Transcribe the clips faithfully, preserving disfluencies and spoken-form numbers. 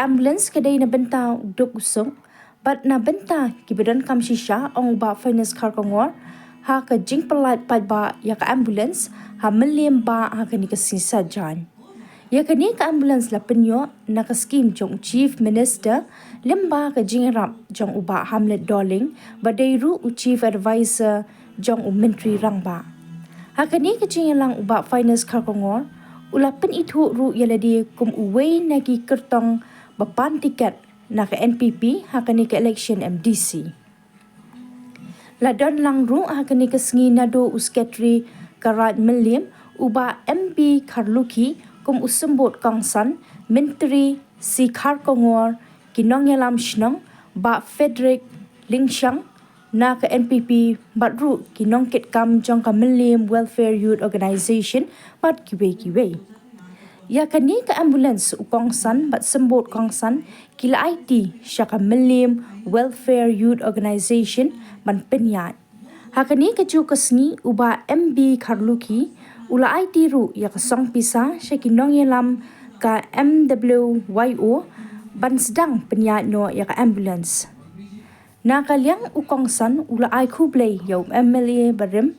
ambulance ka dei na bynta u duk u suk, bad na bynta kiba donkam shisha, ong u Bah Finus Kharkongor, ha ka jingpyllait paidbah ïa ka ambulance ha Mylliem Bah ha kane ka sngi Saitjaiñ. Ïa kane ka ambulance la pynïoh na ka skhim jong u Chief Minister lyngba ka jingïarap jong u Bah Hamlet Dohling, ba dei ruh u Chief Advisor jong u Myntri Rangbah. Ha kane ka jingïalang u Bah Finus Kharkongor u la pynithuh ruh ïa lade kum uwei na ki kyrtong ba pan tiket na ka N P P ha kane ka election M D C. La don lang ruh ha kane ka sngi naduh u Secretary ka Raid Mylliem, u Bah M B Kharlukhi, kum u symbud kongsan, Myntri C Kharkongor, ki nongïalam shnong, Bah Frederick Lyngshang na ka N P P, bad ruh ki nongkitkam jong ka Mylliem Welfare Youth Organisation bad kiwei kiwei. Ïa kane ka ambulance u kongsan bad symbud kongsan ki la aiti sha ka Mylliem Welfare Youth Organisation ban pynïaid. Ha kane kajuh ka sngi u Bah M B Kharlukhi u la aiti ruh ïa ka song pisa sha ki nongïalam ka M W Y O ban sdang pynïaid noh ïa ka ambulance. Na ka liang u kongsan u la ai khublei ïa u M L A barim,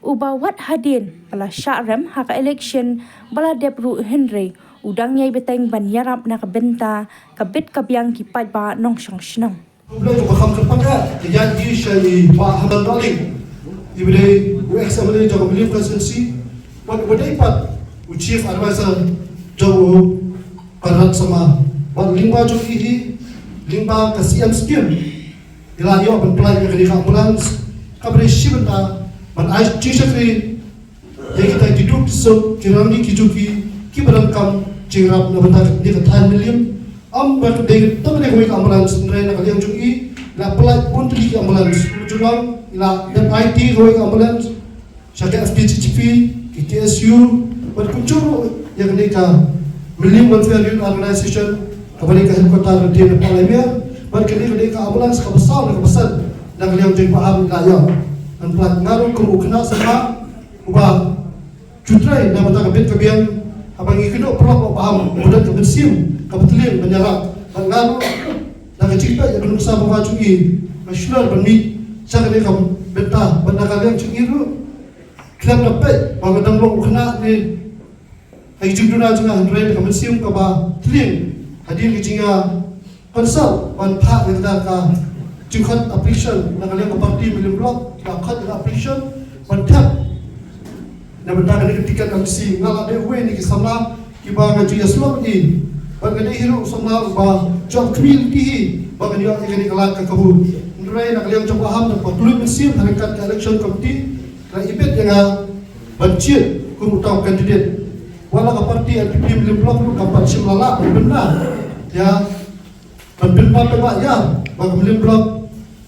uba wat hadien ba la shah rem ha ka election ba la dep ruh, hynrei u dang ïai bteng ban ïarap na ka bynta ka bit ka biang ki paidbah nongshong shnong. Khublei kaba kham kyrpang ka ïa ïa sha i Bah Hamdan Dohling, iba dei u ex M L A jong ka Mylliem constituency, bad uba dei pat u chief advisor jong u Conrad Sangma. Bad lyngba jong i hi, lyngba ka C M scheme, i la ïoh ban pynlait ïa kane ka ambulance kaba dei shi bynta ban ai jingshakri ïa kita ki duk ki suk, ki rangli ki juki kiba donkam jingïarap na bynta kane ka thaiñ Mylliem. Ym ba ka dei tang kane kawei ka ambulance, hynrei na ka liang jong i la pynlait bun tylli ki ambulance. Kumjuh lang i la dep aiti kawei ka ambulance sha ka F K G G P, ki K S U, bad kumjuh ruh ïa kane ka Mylliem Welfare Youth Organisation kaba dei ka headquarter ka dei na Palaimir, bad kane ka dei ka ambulance kaba saw na kaba san na ka liang jong i Bah Ham. I la ïoh ban pynlait. Nga ruh kum u khynnah samla uba ju trei na bynta ka bit ka biang, haba ngi kynduh paralok Bah Ham u don ka mynsiem kaba tling ban ïarap, bad nga ruh na ka jingpeit ïa ka nuksa ba jong i nga shlur ban mih sha kane ka bynta, bad na ka liang jong i ruh khlem da peit ba nga dang long u khynnah ne ha ki jingduna jong nga, hynrei da ka mynsiem kaba tling, hadien ka jingïa consult ban phah ïa kata ka jingkhot application na ka liang ka party Mylliem Block, ka khot ïa ka application ban thep na bynta kane ka ticket M D C. Nga la dei uwei na ki samla kiba nga ju ïasyllok ïa i, bad nga dei hi ruh u samla uba ju khmih lynti hi ba ngan ïoh ïa kane ka lad ka kabu. Hynrei na ka liang jong Bah Ham, da ka pynlut mynsiem ha ryngkat ka election committee, ka la ibit ïa nga ban jied kum uta u candidate. Wat la ka party N P P Mylliem Block ruh kam pat shym la lah ban pynbna ïa, ban pynbna pynbna ïa ba ka Mylliem Block,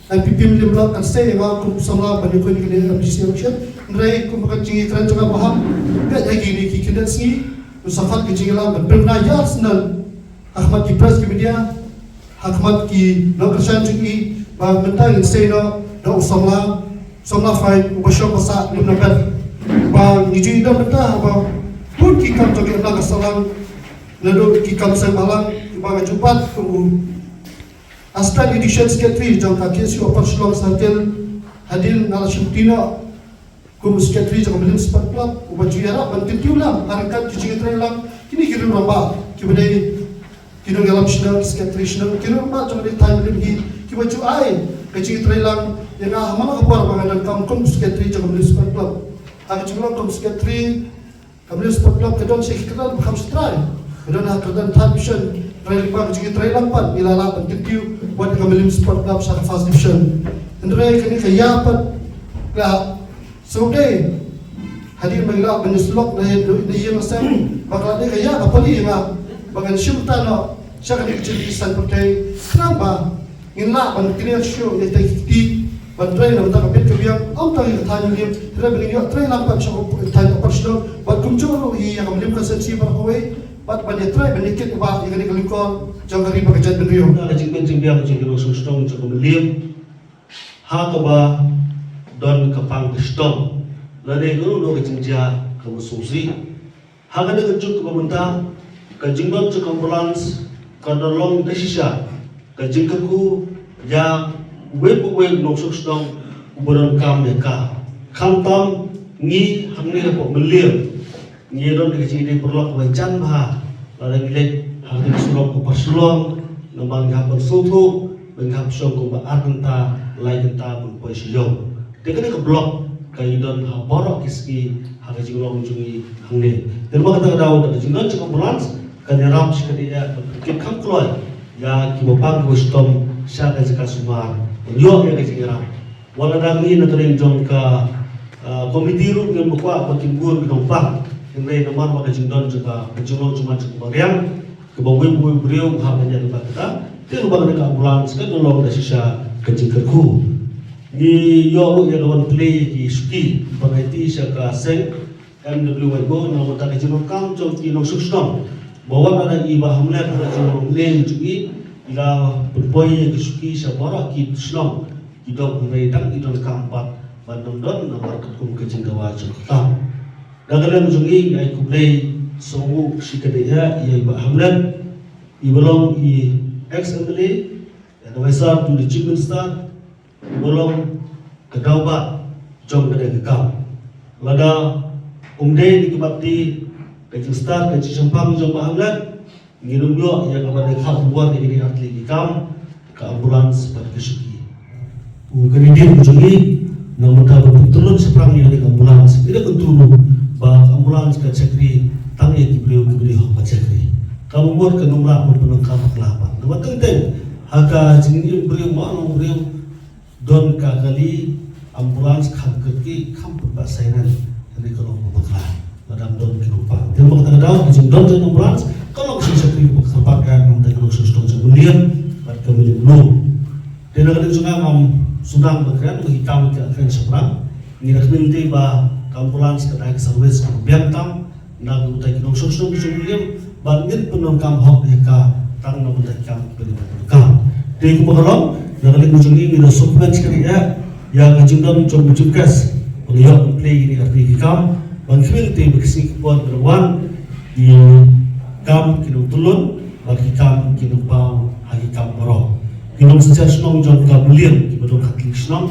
N P P Mylliem Block kan sei ïa nga kum u samla ban ïakhun ïa kane ka M D C election. Hynrei kum ka jingïakren jong nga Bah Ham, ka ïa kine ki khyndiat sngi u sa khot ka jingïalang ban pynbna ïa sdang ha khmat ki press, ki media, ha khmat ki nongkyrshan jong i, ba mynta ngin sei noh da u samla, samla fain uba shong ba sah lum na pet, ba ngi ju ïohi da mynta ba bun ki kam jong ki amla ka sahlang, naduh ki kam seng bhalang, ba nga ju bat kum u Assistant Education Secretary jong ka K S U Upper Shillong Circle, hadien nga la shim kti noh kum u Secretary jong ka Mylliem Sport Club, uba ju ïarap ban kyntiew lang ha ryngkat ki jingïatreilang kine ki riew rangbah kiba dei ki nongïalam shnong, ki secretary shnong, ki riew rangbah jong ka thaiñ Mylliem hi, kiba ju ai ka jingïatreilang ïa nga ha man la ka por ba nga donkam kum u Secretary jong ka Mylliem Sport Club. Ha ka jinglong kum u Secretary ka Mylliem Sport Club ka don sha ki kyrdan ba kham sha trai. Ka don ha ka kyrdan third division, hynrei lyngba ka jingïatreilang pat ngi la lah ban kyntiew wat ïa ka Mylliem Sport Club sha ka first division. Hynrei kane ka ïa pat ka sngewdei hadien ba ngi lah ban ïasyllok na ïing, na ïing na sem, ba ka la dei ka ïa ka pali ïa nga ba ngan shim bynta noh sha kane ka jingïaseng pyrthei, khnang ba ngin lah ban knieh shuh ïa kita ki kti ban trei na bynta ka bit ka biang, ym tang ïa ka thaiñ Mylliem, hynrei ba ngin ïoh treilang pat sha ka thaiñ Upper Shillong, bad kumjuh ruh hi ïa ka Mylliem constituency baroh kawei, bad ban ïatrei ban ïakit ïa kane ka lyngkor jong ka ri bad ka jaitbynriew. Ka jingbit jingbiang jong ki nongshong shnong jong ka Mylliem ha kaba don ka pang ka shnong, lane kano kano ka jingjia kaba sngewsih. Ha kane ka juk kaba mynta, ka jingbam jong ka ambulance Ka don long da shisha ka jingkyrkhu ïa uwei pa uwei u nongshong shnong uba donkam ïa ka. Khamtam ngi hangne hapoh Mylliem ngi don ka jingïadei paralok kaba jan bha lada ngi leit ha ka surok ka Par Shillong, namar ngi hap ban sngewthuh ba ngi hap shong kumba ar kynta lai kynta ban poi sha ïew. Te kane ka block ka ïadon ha baroh ki sngi ha ka jinglong jong ngi hangne. Te namar kata ka daw da ka jingdon jong ka ambulance kan ïarap shi katdei ïa ka tohkit kham kloi ïa kiba pang kiba shitom sha ka jaka sumar ban ïoh ïa ka jingïarap. Wat la dang ngi na ka liang jong ka, ah, komiti ruh ngim kwah ba kin bun ki nongpang. Hynrei namar ba ka jingdon jong ka, ka jinglong jong ka jingpang riang kaba wei wei briew ha ka liang ba kata. Te ruh ba ka ambulance ka long da shisha ka jingkyrkhu. Ngi ïoh ruh ïa ka ban plie ki shuki ba ngi aiti sha ka seng M W Y O na ka bynta ka jingdonkam jong ki nongshong shnong. Ba wat la da i Bah Hamlet ha ka jinglong jong i, i la pynpoi ïa ki shuki sha baroh ki shnong. Ki dok hynrei dang i donkam pat ban don don namar katkum ka jingdawa jong ka kam. Da ka liang jong i ngi ai khublei sngewbha shi katdei ïa i Bah Hamlet, iba long i ex M L A, advisor to the Chief Minister, iba long ka dawbah jong kane ka kam. Lada um dei da ki bapti ka jingstad ka jingshemphang jong Bah Hamlet, ngin ym ïoh ïa kaba dei khap bor ïa kine artylli ki kam, ka ambulance bad ka shuki. U kandidate jong ngi na ka bynta ban pyntyllun shaphrang ïa kane ka ambulance. Ngi da kyntu ruh ba ka ambulance ka shakri tang ïa ki briew kiba dei hok ban shakri. Kaba mut kan ym lah ban pyndonkam bakla pat. Namar teng teng ha ka jingim briew ma long briew don ka kali ambulance kham kyrkieh kham pynbha siren. Kane ka long kaba bakla. Lada don ki nongpang. Te namar kata ka daw ka jingdon jong ambulance ka long ka jingshakri kaba kyrpang ïa ka bynta ka nongshong shnong jong Mylliem bad ka Mylliem Blue. Te na ka liang jong nga ngam sngewdang ban kren ba ki kam ki la kren shaphrang. Ngi da kmen te ba ka ambulance ka dei ka service kaba biang tam na ka bynta ki nongshong shnong jong Mylliem bad ngin pyndonkam hok ïa ka tang na ka bynta ki kam kiba dei ban pyndonkam. Te kumba ka long na ka liang jong ngi ngi da sngewkmen shi katdei ïa ïa ka jingdon jong u Chief Guest ban ïoh ban plie ïa kine artylli ki kam ban khmih te ba ki sngi ki por kiban wan ki kam kin ym tyllun bad ki kam kin ym paw ha ki kam baroh. Ki nongsynshar shnong jong ka Mylliem kiba don khatlai shnong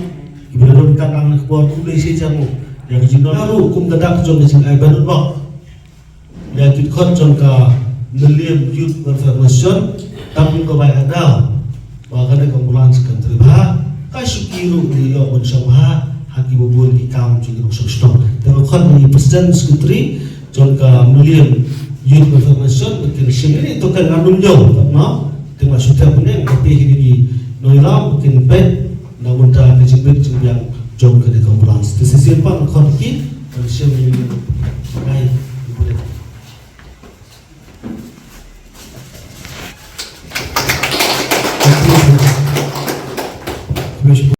kiba la don ka nang ka por khublei shihajar nguh ïa ka jingdon ruh kum ka dak jong ka jingai ban bok. Ïa ki dkhot jong ka Mylliem Youth Welfare Association, tang ka bai ada ba kane ka ambulance kan trei bha, ka shuki ruh ngi ïoh ban shong bha ha kiba bun ki kam jong ki nongshong shnong. Te nga khot ïa ki president secretary jong ka Mylliem Youth Welfare Association ba kin shim ïa kane ka token, ngam nym ïoh, no? Te nga shu thep ne nga pynbeit ïa ki nongïalam ba kin peit na ka bynta ka jingbit jingbiang jong kane ka ambulance. Te shisien pat nga khot ïa ki ban shim ïa kane ka